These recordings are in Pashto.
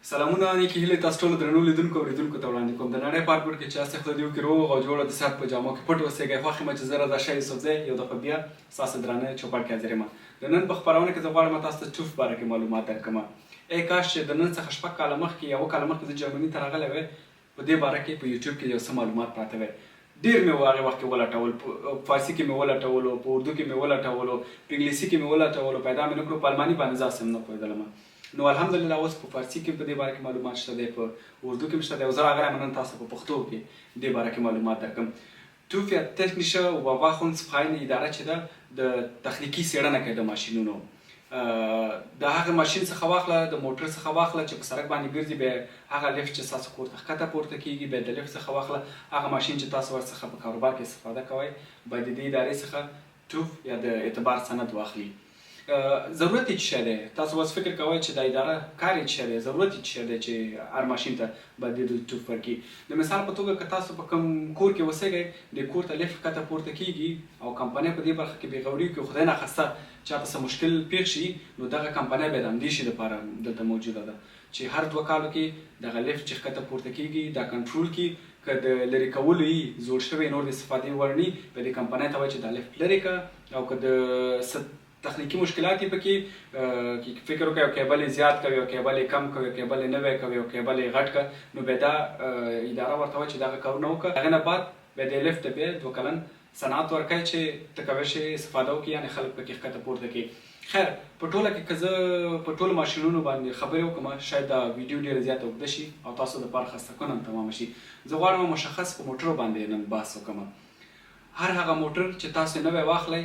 سلامونه، نیکې هیلې تاسو ټولو درنو لیدونکو او اورېدونکو ته وړاندې کوم. د نړۍ په هر ګوټ کې چې یاست، خدای دې وکړي روغ او جوړ او د صحت په جامو کې پټ اوسېږئ. خوښ یم چې زه رضا شاه یوسفزی یو دفعه بیا ستاسو درانه چوپړ کې حاضر یم. د نن په خپرونه کې زه غواړم تاسو ته ټوف باره کې معلومات درکړم. ای کاش چې د نن څخه 6 کاله مخکې یا 7 کاله مخکې زه جرمني ته راغلی وای، په دې باره کې په یوټیوب کې یو څه معلومات پراته وای. ډېر مې هغې وخت کې ولټول، په فارسي کې مې ولټولو، په اردو کې مې ولټولو، په انګلیسي کې مې ولټولو، پیدا مې نه کړو. په الماني باندې زه هسې هم نه پوهېدلم. نو الحمدلله اوس په فارسي کې په دې باره کې معلومات شته دی، په اردو کې هم شته دی او زه راغلی یم نن تاسو په پښتو کې دې باره کې معلومات درکړم. TÜV یا Technische Überwachungsverein اداره چې ده، د تخنیکي څېړنه کوي د ماشینونو. د هغه ماشین څخه واخله، د موټر څخه واخله چې په سړک باندې ګرځي، بیا هغه لفټ چې ستاسو کور ته ښکته پورته کیږي، بیا د لفټ څخه واخله هغه ماشین چې تاسو ورڅخه په کاروبار کې استفاده کوئ، باید د دې ادارې څخه TÜV یا د اعتبار سند واخلي. ضرورت یې څه دی؟ تاسو اوس فکر کوئ چې دا اداره کار یې څه دی، ضرورت یې څه دی چې هر ماشین ته باید د TÜV ورکړي؟ د مثال په توګه، که تاسو په کوم کور کې اوسېږئ، د کور ته لفټ ښکته پورته کیږي او کمپنۍ په دې برخه کې بېغوري وکړي، خدای ناخواسته چاته څه مشکل پېښ شي، نو دغه کمپنۍ بیا د همدې شي لپاره دلته موجوده ده چې هر 2 کالو کې دغه لفټ چې ښکته پورته کیږي دا کنټرول کړي. که د لرې کولو یي، زوړ شوی، نور د استفادې وړ نی، بیا د کمپنۍ ته وایي چې دا لفټ لرې که. او که د څه تخنیکي مشکلات یې پکې فکر وکړي او کیبل یې زیات کوي او کیبل یې کم کوي او کیبل یې نوی کوي او کیبل یې غټ که، نو بیا دا اداره ورته وایي چې دغه کارونه وکړه. هغې نه بعد بیا د لفټ ته بیا 2 کلن سند ورکوي چې ته کوی شې استفاده وکړي، یعنې خلک پکې ښکته پورته کړي. خیر، په ټوله کې که زه په ټولو ماشینونو باندې خبرې وکړم، شاید دا ویډیو ډیره زیاته اوږده شي او تاسو د پاره خسته کن هم تمامه شي. زه غواړم مشخص په موټرو باندې نن بحث وکړم. هر هغه موټر چې تاسو نوی واخلئ،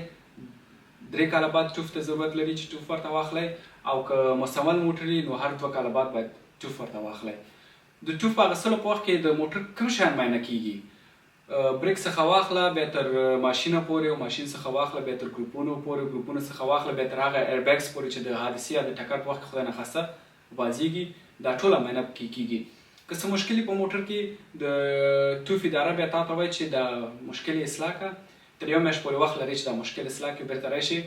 3 کاله بعد TÜV ته ضرورت لري چې TÜV ورته واخلئ، او که مستعمل موټر نو هر 2 کاله بعد باید TÜV ورته واخلئ. د TÜV اخیستلو په وخت کې د موټر کوم شیان معاینه کیږي؟ بریک څخه واخله بیا تر ماشینه پورې، او ماشین څخه واخله بیا تر ګروپونو پورې، ګروپونو څخه واخله بیا تر هغه airbags پورې چې د حادثې یا د ټکر په وخت کې خدای نخواسته وازیږي، دا ټوله معاینه پکې کیږي. که څه مشکل په موټر کې، د TÜV اداره بیا تا ته وایي چې دا مشکل اصلاح که. تر یو میاشت پورې وخت لري چې دا مشکل اصلاح کړي، بیرته راشي،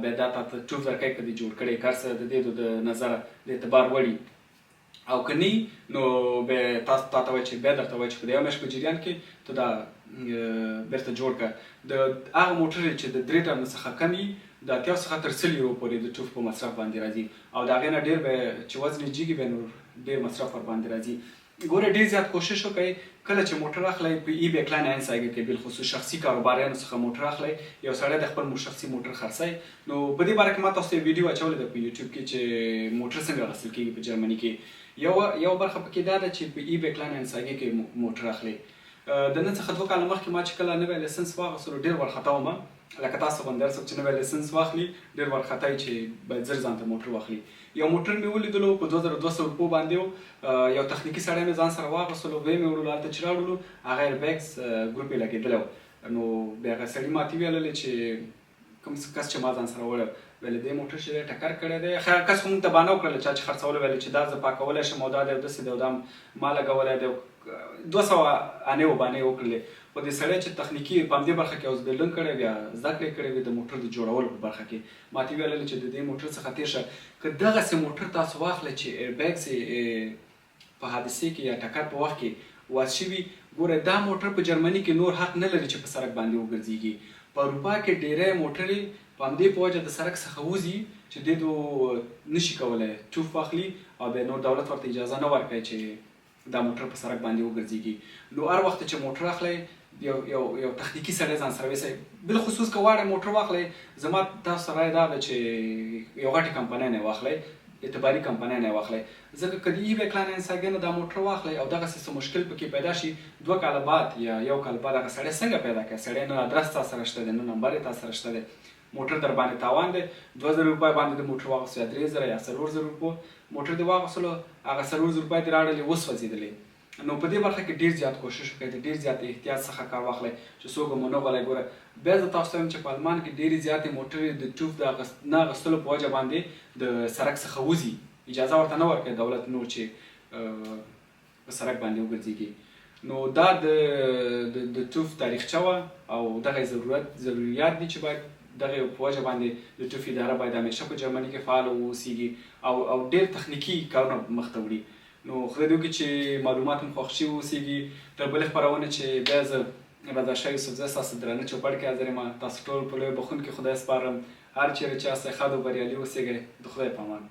بیا دا تا ته TÜV درکوي که دې جوړ کړی کار سره د دې د نظره د اعتبار وړي. او که نه، نو بیا تاسو تا ته وایي چې بیا درته وایي چې په یو میاشت په جریان کې ته دا بیرته جوړ کړه. د هغه موټر چې د 3 ټنو څخه کم وي، د 80 څخه تر 100 یورو پورې د TÜV په مصرف باندې راځي، او د هغې نه ډېر به چې وزن یې جګي، بیا نور ډېر مصرف ورباندې راځي. ګوره، ډېر زیات کوشش وکړئ کله چې موټر اخلئ، په eBay Kleinanzeigen کې بالخصوص شخصي کاروباریانو څخه موټر اخلئ. یو سړی د خپل شخصي موټر خرڅوي، نو په دې باره کې ما تاسو ته ویډیو اچولې ده په یوټیوب کې چې موټر څنګه اخیستل کېږي په جرمني کې. یو یو برخه پکې دا ده چې په eBay Kleinanzeigen کې موټر اخلي. د نن څخه 2 کاله مخکې ما چې کله نوی لایسنس واخیستلو، ډېر وارخطا وم، لکه تاسو غوندې. هر څوک چې نوی لایسنس واخلي، ډېر وارخطا وي چې باید زر ځان ته موټر واخلي. یو موټر مې ولیدلو، په 2200 روپو باندې. یو تخنیکي سړی مې ځان سره واغستلو، ویې مې وړلو. هلته چې راوړلو، هغه airbags ګروپ یې لګېدلی و. نو بیا هغه سړي ماته ویللې چې کوم کس چې ما ځان سره وړی، ویل دې موټر چې دی ټکر کړی دی. خیر، کس خو مونږ ته بانه وکړله، چا چې خرڅولو، ویل چې دا زه پاکولی شم او دا دی او داسې دی او دا ما لګولی دی. 200 انې وبانې وکړلې. خو دې سړی چې تخنیکي په همدې برخه کې Ausbildung کړی بیا زده کړې کړې وي د موټر د جوړولو په برخه کې، ماته ویل چې د دې موټر څخه تېر شه. که دغسې موټر تاسو واخلئ چې airbags یې په حادثې کې یا ټکر په وخت کې واز شوي، ګوره، دا موټر په جرمني کې نور حق نه لري چې په سړک باندې وګرځيږي. په اروپا کې ډیری موټرې په همدې په وجه د سړک څخه وځي چې دې دو نشي کولای TÜV واخلي او بیا نور دولت ورته اجازه نه ورکوي چې دا موټر په سړک باندې وګرځيږي. نو هر وخت چې موټر اخلئ، یو یو یو تخنیکي سړی ځان سره ویسئ. بالخصوص که غواړئ موټر واخلئ، زما تاسو رایه دا ده چې یو غټې کمپنۍ نه واخلئ، اعتباري کمپنۍ نه واخلئ، ځکه که د eBay Kleinanzeigen نه دا موټر واخلئ او دغسې څه مشکل پکې پیدا شي، 2 کاله بعد یا یو کال بعد هغه سړی څنګه پیدا کړي؟ سړی نه ادرس تا سره شته دی، نه نمبر یې تا سره شته دی. موټر در باندې تاوان دی. 2000 روپۍ باندې د موټر واغستو یا 3000 یا 4000 روپو موټر دی واغستلو، هغه 4000 روپۍ دې راړلې، وسوځېدلې. نو په دې برخه کې ډیر زیات کوشش وکړئ، د ډیر زیات احتیاط څخه کار واخلئ چې څوک مو نه غولئ. ګوره، بیا زه تاسو ته وایم چې په آلمان کې ډېرې زیاتې موټرې د TÜV د نه اخیستلو په وجه باندې د سړک څخه وځي. اجازه ورته نه ورکوي دولت نور چې په سړک باندې وګرځيږي. نو دا د TÜV تاریخچه وه او دغه ضرورت ضروریات دي چې باید دغه په وجه باندې د ټوف اداره باید همیشه په جرمني کې فعاله واوسیږي او او ډیر تخنیکي کارونه مخته وړي. نو خدای دې وکړي چې معلومات مو خوښ شوي اوسیږي. تر بلې خپرونې چې بیا زه رضا شاه یوسفزی ستاسو درانه چوپړ کې حاضر یم، تاسو ټول په لوی بخښونکي خدای سپارم. هر چیرې چې یاستئ ښاد او بریالي اوسیږئ. د خدای په امان.